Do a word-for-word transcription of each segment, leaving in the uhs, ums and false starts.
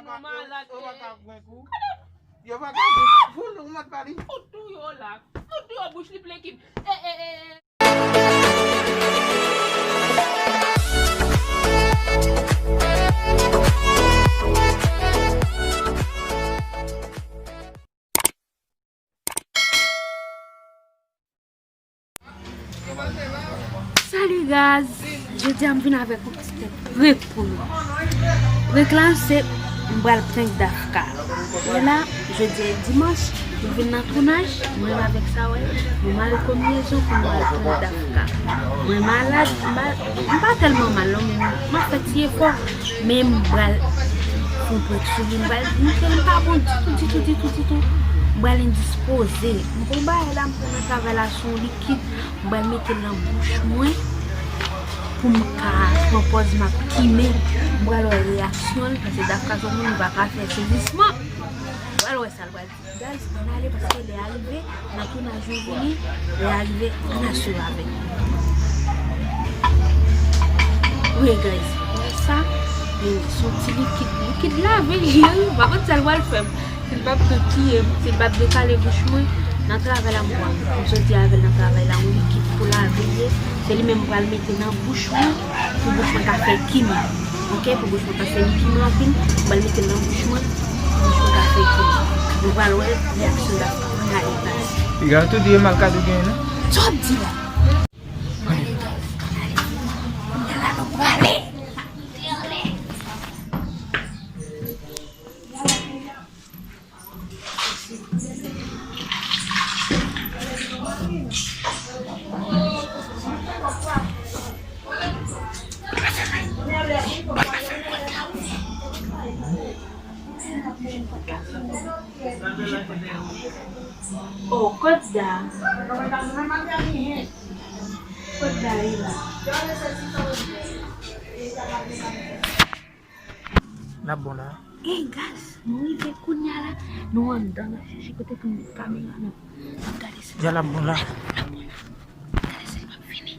Nou malad. Yo pa ka pran kou. Yo pa ka pran kou. Fout nou mèt pale. Fout nou yo la. Fout nou yo bouch li plen kib. E, e, e, e. Salut guys! Jodi a m vin avèk yon ti tèt prank pou nou. Prank la se m pral prank Dafka. Men la, jodi a dimanch, nou vin nan tounaj, mwen avèk Sawè, nou mare konbinezon pou nou al prank Dafka. Mwen malad, m pa, m pa tèlman mal non, men m ap fè ti efò. Men m pral fè yon prank sou li, m pral montre l m pa bon ditou, ditou, ditou, ditou. M pral endispoze. M pran bagay la, m pran nan travay la, se yon likid. M pral mete l nan bouch mwen pou m ka pran pòz m ap kimen. M pral wè reyaksyon l, paske Dafka se yon moun, li pa ka fè sezisman. M pral wè sa l pral di. Guys, ann ale paske lè a rive, nan tounaj nou vini, lè a rive, ann asire avè m. Wi, guys, wè sa, men se yon ti likid, likid lave, wi, m pa konn sa l pral fè m. Si l p ap tou tiye m, si l p ap dekale bouch mwen, nan travay la m pran, m soti avè l nan travay la, yon likid pou lave l ye, se li menm m pral mete nan bouch mwen, pou bouch mwen ka fè kimen. Ok, pou bouch mwen, paske li kimen anpil, m pral mete l nan bouch mwen, pou bouch mwen ka fè kimen. Nou pral wè reyaksyon Dafka. Ann ale, guys. Piga tou di e mal kado genyen non. Sa w ap di la? Ann ale, guys, ann ale. Kounye a la nou prale. Oh, kot Da? Kot Da ye la? N ap bon la. Ey, guys, nou rive kounye a la. Nou anndan, n ap chèche kote pou n met kamera nou. N ap gade si. Ya l ap bon la. N ap bon la. N ap gade si l p ap vini.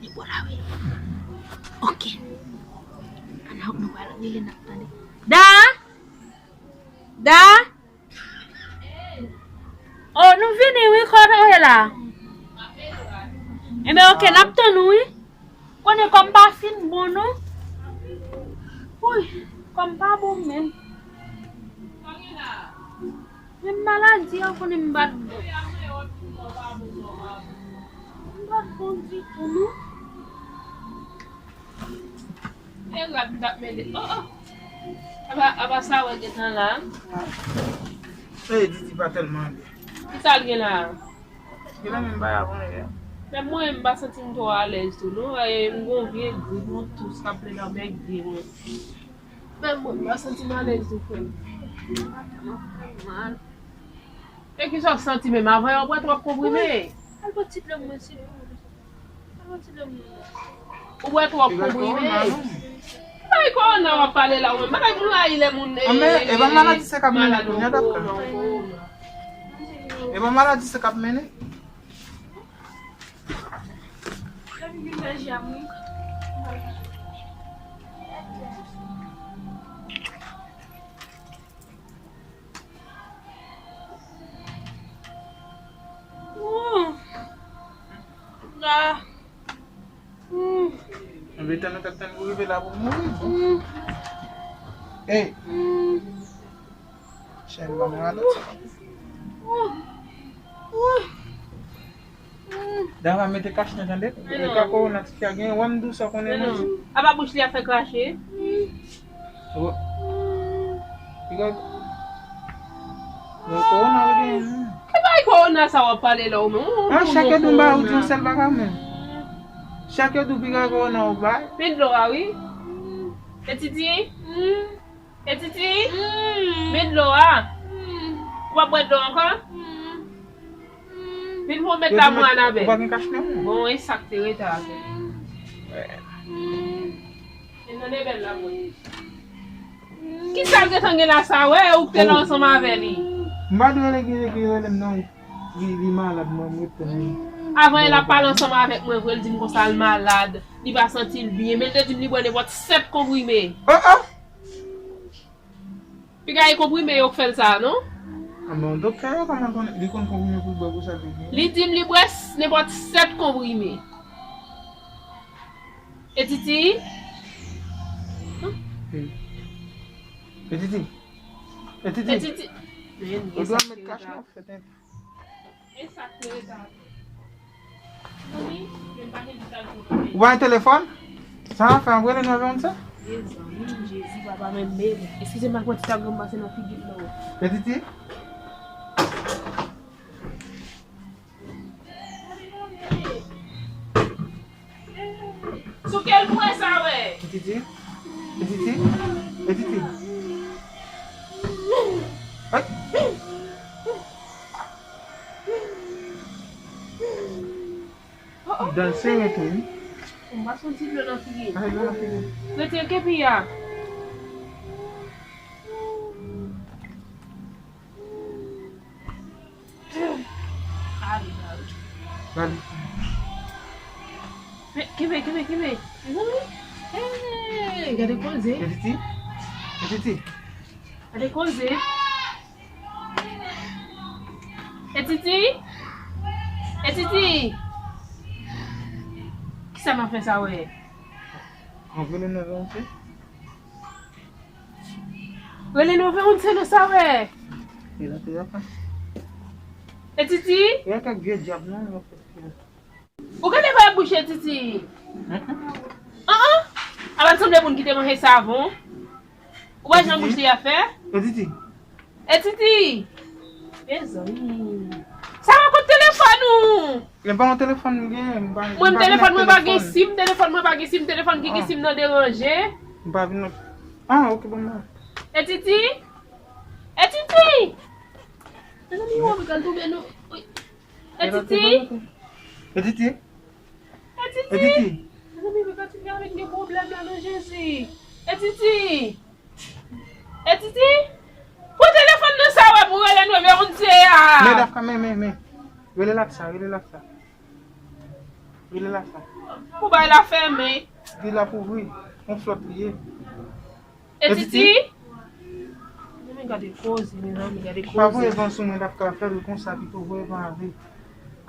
Li bon la, wi. Ok. Ann, nou pral rele, n ap tande. Da! Da! Oh, nou vini wi, kòman w ye la? Enben, ok, n ap tann ou wi. Konnen kò m pa fin bon non. Wi, kò m pa bon menm. Menm maladi a konnen m pa t bon. M pa t bon ditou non. E rad m t ap mele. Oh, oh. Apa, apa sa wè gentan la? E, Didi pa tèlman byen. Ki sa l gen la? Genlè menm bagay avan yè. Men mwen, m pa santi m twò alèz tou, non. E, m gon vye grip, yon tous k ap plen nan bèk vye mwen. Men mwen, m pa santi m alèz tou, frè m. Mal. E kisa w santi menm? Avan yè w bwè twòp konprime? Al pran ti dlo mwen, silvouplè. Al pran ti dlo mwen. Ou bwè twòp konprime. Bay kowona w ap pale la ou menm. Bagay m rayi lè moun, e, e pa maladi sa k ap mennen kounye a, Dafka. E pa maladi sa k ap mennen. Ooh. Ah. Hmm. Anben, tan nou t ap tann pou rive la pou mouri. Hmm. Ey. Hmm. Chèn ban mwen atann. Hmm. Hmm. Dam, mete kach nan, tande. E ka kowona ti fi a genyen, wè m di w sa konnen mwen di. Apa bouch li ap fè krache. Hmm. Piga. Mwen kowona ou genyen, non? E bay kowona sa w ap pale la ou menm. An, chak yo di w m ba ou di yon sèl bagay ou menm. Chak yo di w piga kowona ou bay. Men dlo a wi. E titi? E titi? Men dlo a. Ou pa bwè dlo ankò? Vin pou w met la mwen anabè. Ou pa gen kach nan men w? Bon, e sa k te rete avè. E tande bèl la mwen. Kisa l gentan gen la sa, wè, ou k te la ansanm avè li? M pa dwe rele ki, ki rele m non, li, li malad, mwen, m ret tann li. Avan, l ap pale ansanm avèk mwen, vre, l di m konsa l malad, li pa santi l byen, men l te di m li bwè nenpòt sèt konprime. Oh, oh! Piga e konprime yo k fè l sa, non? A, men yon doktè yo kòman konn, li konn konprime pou l bwè pou sa l te gen? Li di m li bwè s-, nenpòt sèt konprime. E Titi? E Titi? E Titi? E Titi? Ou dwe met kach nan fèt, hein. E sa k te rete a tou. Zanmi, men pa gen di sa l te konnen. Ou pa gen telefòn? Sa w ap fè, anvoye l nan yon sa? Mezanmi, Jezi, papa, men, men, eskize m, al pran ti tag la m pase nan figi l la. E Titi? Sou kèl pwen sa wè? E Titi? E Titi? E Titi? Ay! Dan l sere tou, wi. M pa santi dlo nan figi. Ay, dlo nan figi. Retire kepi a. Gade. Men, kenbe, kenbe, kenbe. Mezanmi. Hey, gade koze. E Titi? E Titi? Gade koze. E Titi? E Titi? Kisa m ap fè sa wè? Anvoye l nan yon ti. Rele nou fè yon sèl sa wè. E la te la pa. E Titi? E kèk vye dyab non, yo fè. Ou gade fè bouch e Titi. An an. Apa t sanble moun ki te manje savon. Ou wè jan bouch li ap fè? E Titi. E Titi. Mezanmi. Sa wè kot telefòn ou? Men pa yon telefòn m gen, m pa, mwen, m pa vin ak telefòn mwen pa gen telefòn. Sim, telefòn mwen pa gen sim, telefòn ki gen sim nan deranje. M pa vin ak, ah, ok, bon, bon. E Titi? E Titi? Mezanmi, wè, mwen pral tonbe, non. E Titi? E Titi? E Titi? E Titi? Mezanmi, mwen pral tonbe avèk de pwoblèm la, non, Jezi. E Titi? E Titi? Pran telefòn nan sa wè pou rele nou, men moun se a. Men Dafka, men, men, men. Rele l ak sa, rele l ak sa. Rele l ak sa. Pou bay la fèmen. Di l ap ouvri. Yon flòt li ye. E Titi? Men gade koze, mezanmi, gade koze. Pa voye van sou mwen, Dafka, fè l konsa pito, voye van ale.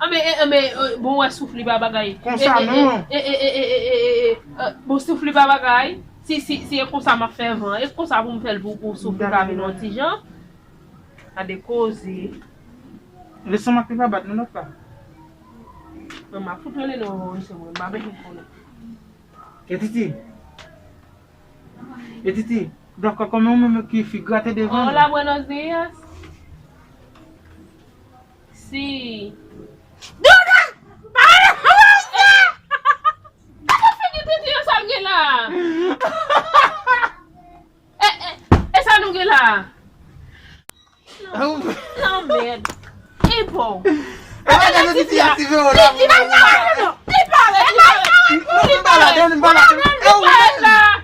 Anben, e, anben, e, bon, wè souf li pa bagay. Konsa, e, e, non. E, e, e, e, e, e, e, e, bon, souf li pa bagay. Si, si, si e konsa m ap fè van, e konsa pou m fè l pou, pou souf li pa vin yon ti jan. Gade koze. Leson m ap li pa bat nou, Dafka. Non, m ap fout rele non, non, se mwen, m pa bezwen konnen. E Titi. E Titi, Dafka, kòman ou menm ki fi grate devan nou? Hola, buenos días. Si. Duda! Para! Gade figi Titi an, sa l gen la. E, e, e sa nou gen la? Non, mèd. E bon. E pa gade Titi a ti vero la pou mwen. Li parèt, li parèt. Non, m pa ladann, m pa ladann. E ou menm,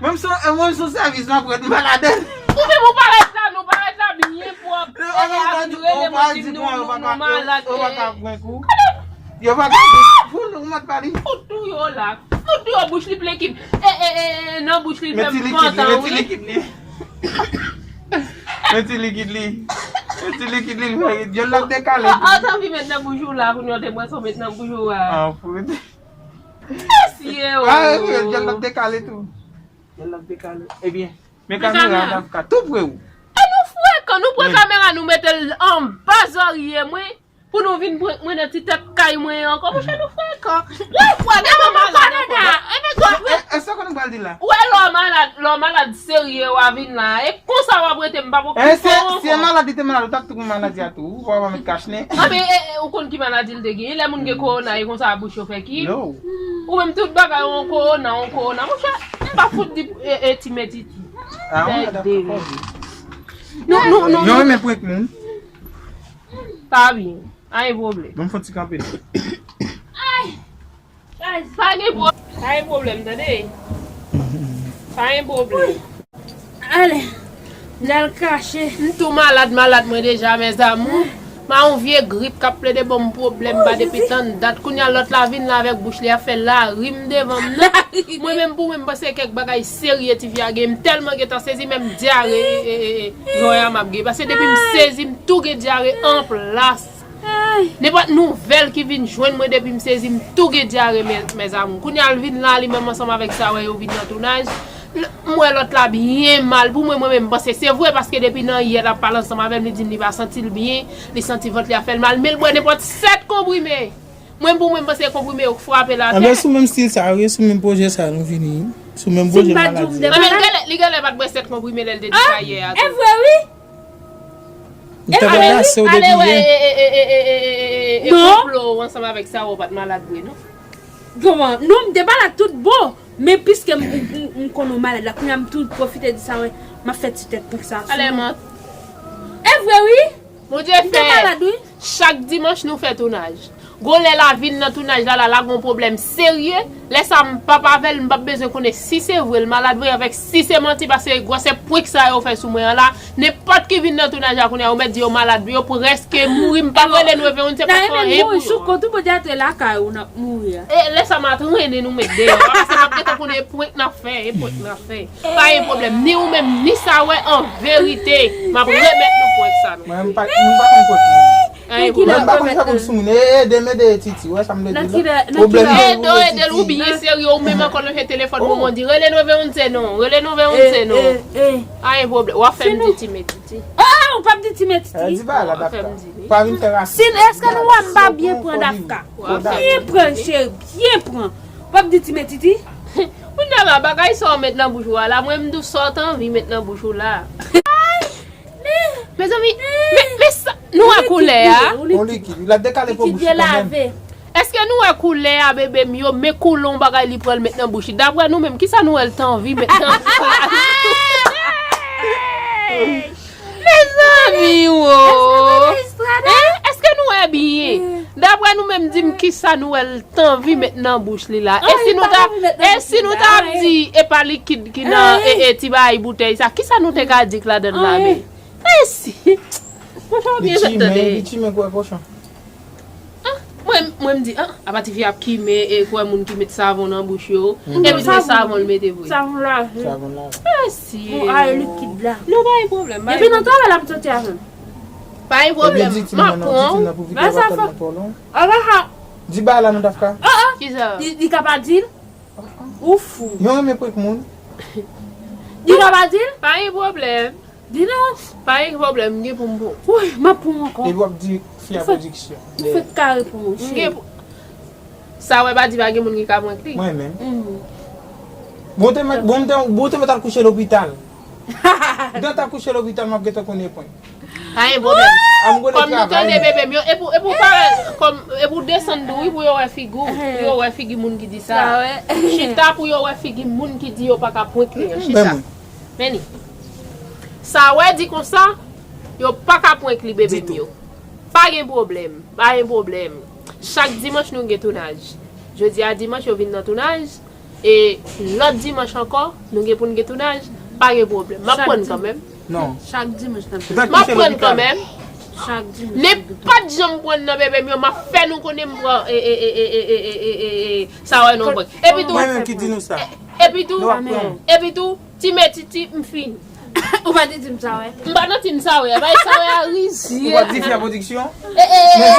menm si, e mwen sou sèvis m ap rete, m pa ladann. Ou menm ou parèt la, nou parèt la byen pwòp. E a nou rele mwen di m nou, nou, nou malad. Yo pa ka pran kou. Yo pa ka pran kou. Fout nou mat pale. Fout nou yo la. Fout nou yo bouch li plen kib. E, e, e, e, nan bouch li fè m pantan wi. Men ti likid li. Men ti likid li. Men ti likid li, l fè dyòl l ap dekale tou. An, an, t anvi met nan bouch ou la, kounye a w te pran sa w met nan bouch ou a. An fout. Mesye o. A, dyòl l ap dekale tou. Dyòl l ap dekale. Ebyen, men kamera a, Dafka, tou pre ou. E nou frekan, nou pran kamera, nou mete l anba zòrye mwen. Pou nou vin prank mwen nan ti tèt kay mwen ankò, monchè, nou frekan. Wè, wè, gade manman Kanada. E, men, e, e, sa konn pral di la? Wè, lè w malad, lè w malad serye, w a vin la. E konsa w ap rete, m p ap okipe w ankò. Si e malad li te malad, ou t ap tou pran maladi a tou. Ou pa met kach nen. A, men, e, e, ou konn ki maladi l te gen? Lè moun gen kowona, e konsa bouch yo fè ki? Ou menm tout bagay, on kowona, on kowona. Monchè, m pa fout di, e, e, ti mèt iti. A, on dèyè. Nou, nou, nou, nou renmen prank moun. Pa byen. Pa gen pwoblèm. Bon, fò ti kanpe. Pa gen pwo-, pa gen pwoblèm, tande? Pa gen pwoblèm. Ale, m al kache. M tou malad, malad mwen deja, mes amours. A yon vye grip k ap plede ban m pwoblèm ba depi tann dat. Kounye a lòt la vin la avèk bouch li ap fè lari m devan m nan. Mwen menm pou mwen m panse kèk bagay serye tifi a gen. M tèlman gentan sezi menm dyare e, e, e, jòy a m ap gen. Paske depi m sezi m tou gen dyare an plas. Nenpòt nouvèl ki vin jwenn mwen depi m sezi m tou gen dyare mèzamour. Kounye a l vin la li menm ansanm avèk sa wè yo vin nan tounaj. M wè lòt la byen mal pou mwen, mwen menm m panse se vre paske depi nan yè l ap pale ansanm avè m, li di m li pa santi l byen, li santi vant li ap fè l mal, men l bwè nenpòt sèt konprime. Mwen pou mwen m panse konprime yo k frape l atè. Anben sou menm stil sa wi, sou menm pwojè sa nou vini. Sou menm pwojè maladi. Anben li genlè, li genlè pa t bwè sèt konprime lè l te di sa yè a tou. E vre wi. M te ale, ale wè e, e, e, e, e, e, e, e, e, e, e, e, e, e, e, e, konplo w ansanm avèk sa w pa t malad vre non. Kòman? Non, m te malad tout bon. Men piske m, m, m, m konn ou malad la, kounye a m tou pwofite di sa, wè, m ap fè ti tèt prank sa sou ou. Alèman. E vre wi. Bondye fè. M te malad wi. Chak dimanch nou fè tounaj. Gon lè la vin nan tounaj la, la, la gon pwoblèm serye. Lè sa m p ap avè l, m p ap bezwen konnen si se vre l malad vre avèk si se manti, paske gwosè prank sa yo fè sou mwen an la, nenpòt ki vin nan tounaj la kounye a, yo mèt di yo malad, yo prèske mouri, m p ap rele nou e vin, se pa fè anyen pou yo. Sou kont ou, Bondye ap lakay ou n ap mouri a. E lè sa m ap trennen nou met deyò, paske m ap gentan konnen e prank n ap fè, e prank n ap fè. Pa gen pwoblèm, ni ou menm, ni sa wè an verite, m ap remèt nou prank sa nou. Mwen, m pa, m pa konn prank non. Mwen, m pa konn fè moun sou moun. E, ede m ede Titi, wè sa m vle di la. Pwoblèm yo ede l, ou byen serye, ou menm ankò lonje telefòn pou mwen di, rele nou e vin, se non, rele nou e vin, se non. Pa gen pwoblèm, w ap fè m di Titi. Ah, ou p ap di Titi. Di ba la, Dafka. Pa vin fè rasis. Si, èske nou wè m pa byen pran Dafka? Byen pran, cheri, byen pran. W ap di ti men titi? Kounye a la, bagay sa w met nan bouch ou a la, mwen m di w sa w t anvi met nan bouch ou la. Mezanmi, men, men sa, nou wè koulè a? Yon likid, l ap dekale po bouch li kanmenm. Èske nou wè koulè a, bebe m yo? Men koulè yon bagay li pran l met nan bouch li. Daprè nou menm, kisa nou wè l t anvi met nan bouch la? Mezanmi wo! Èske nou wè byen? Daprè nou menm, di m kisa nou wè l t anvi met nan bouch li la? E si nou ta, e si nou ta ap di e pa likid ki nan e, e ti bagay boutèy sa, kisa nou te ka di k ladann la menm? E si? Mwen fè w byen tande. Li timen kwè kochon. Ah, mwen, mwen m di, ah, apa tifi ap kimen e kwè moun ki met savon nan bouch yo, epi se savon l mete vre. Savon lave. Savon lave. Mesye. Pou al likid la. Non, pa gen pwoblèm, pa gen pwoblèm. Depi nan travay la m soti avè m. Pa gen pwoblèm, m ap pran w. Ba sa fò. Di ba la non, Dafka. Kisa? Li, li ka pa di l. Ou fou. Yo renmen prank moun. Li ka pa di l. Pa gen pwoblèm. Di non. Pa gen pwoblèm, m gen pou m pran w. Woy, m ap pran w ankò. Epi w ap di fi a pwodiksyon. Ou fèk kare pou mwen, cheri. M gen pou, sa wè pa di pa gen moun ki ka prank li. Mwen menm. Bon te mèt, bon te, bon te mèt al kouche lopital. Bon te al kouche lopital, m ap gentan konnen prank. Pa gen pwoblèm. Kòm nou tande bebe m yo, e pou, e pou parèt, kòm, e pou desann dou wi, pou yo wè figi w, pou yo wè figi moun ki di sa. Chita pou yo wè figi moun ki di yo pa ka prank li an, chita. Men li. Sa wè di konsa, yo pa ka prank li, bebe m yo. Pa gen pwoblèm, pa gen pwoblèm. Chak dimanch nou gen tounaj. Jodi a dimanch yo vin nan tounaj. E lòt dimanch ankò, nou gen pou n gen tounaj. Pa gen pwoblèm. M ap pran n kanmenm. Non. Chak dimanch n ap fè. M ap pran n kanmenm. Chak dimanch. Nenpòt jan m pran n nan bebe m yo, m ap fè nou konnen m pran e, e, e, sa wè non prank. Epi tou. Mwen menm ki di nou sa. Epi tou. Epi tou. Ti men titi, m fini. Ou pa te di m sa wè. M pa nan team sa wè. Bay sa wè a rizye. Ou pa di fi a pwodiksyon? E, e, e,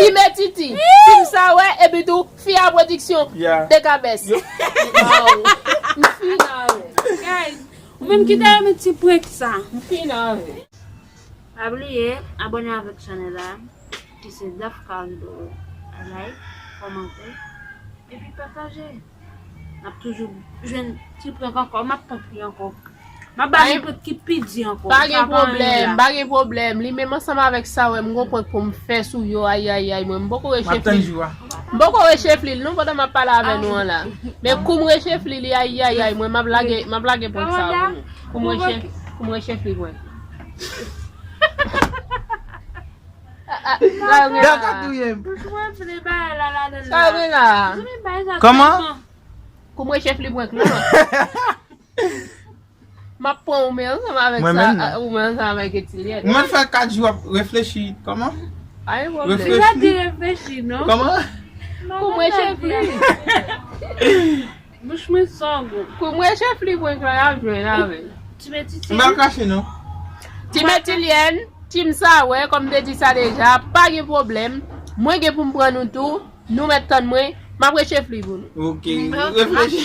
ti men titi. Team sa wè, epi tou, fi a pwodiksyon. Dekabès. Waw. M fini. Guys, ou menm ki ta renmen ti prank sa. M fini avè. Pa bliye abòne avèk chanèl la, ki se Dafka Rido. Like, kòmante, epi pataje. N ap toujou jwenn ti prank ankò, m ap prank li ankò. M ap ba li prank ki pi di ankò. Pa gen pwoblèm, pa gen pwoblèm. Li menm ansanm avèk sa wè, m gon prank pou m fè sou yo, ayayay, mwen m poko rechefli. M poko rechefli l non pandan m ap pale avè nou an la. Men kou m rechefli li, ayayay, mwen m ap lage, m ap lage prank sa pou nou. Kou m rechef, kou m rechefli prank. Daka touye m. Sa gen la? Kòman? Kou m rechefli prank la. M ap pran ou men ansanm avèk sa, ou men ansanm avèk Etilyèn. Mwen fè kat jou ap reflechi. Kòman? Pa gen pwoblèm. Reflechi. Gade reflechi non. Kòman? Pou mwen chefli. Bouch mwen sò gou. Pou mwen chefli pou ekran ap jwenn avè. Ti meti M pa krache non. Ti Metilyèn, Team Sawè, kòm m te di sa deja, pa gen pwoblèm. Mwen gen pou m pran nou tou. Nou mèt tann mwen. M ap rechefli pou nou. Ok. Reflechi.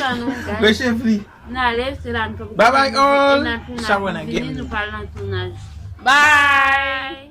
Rechefli. N ale se la nou Bye bye all. Sa wè nan gen. Nou pral nan tounaj. Bye.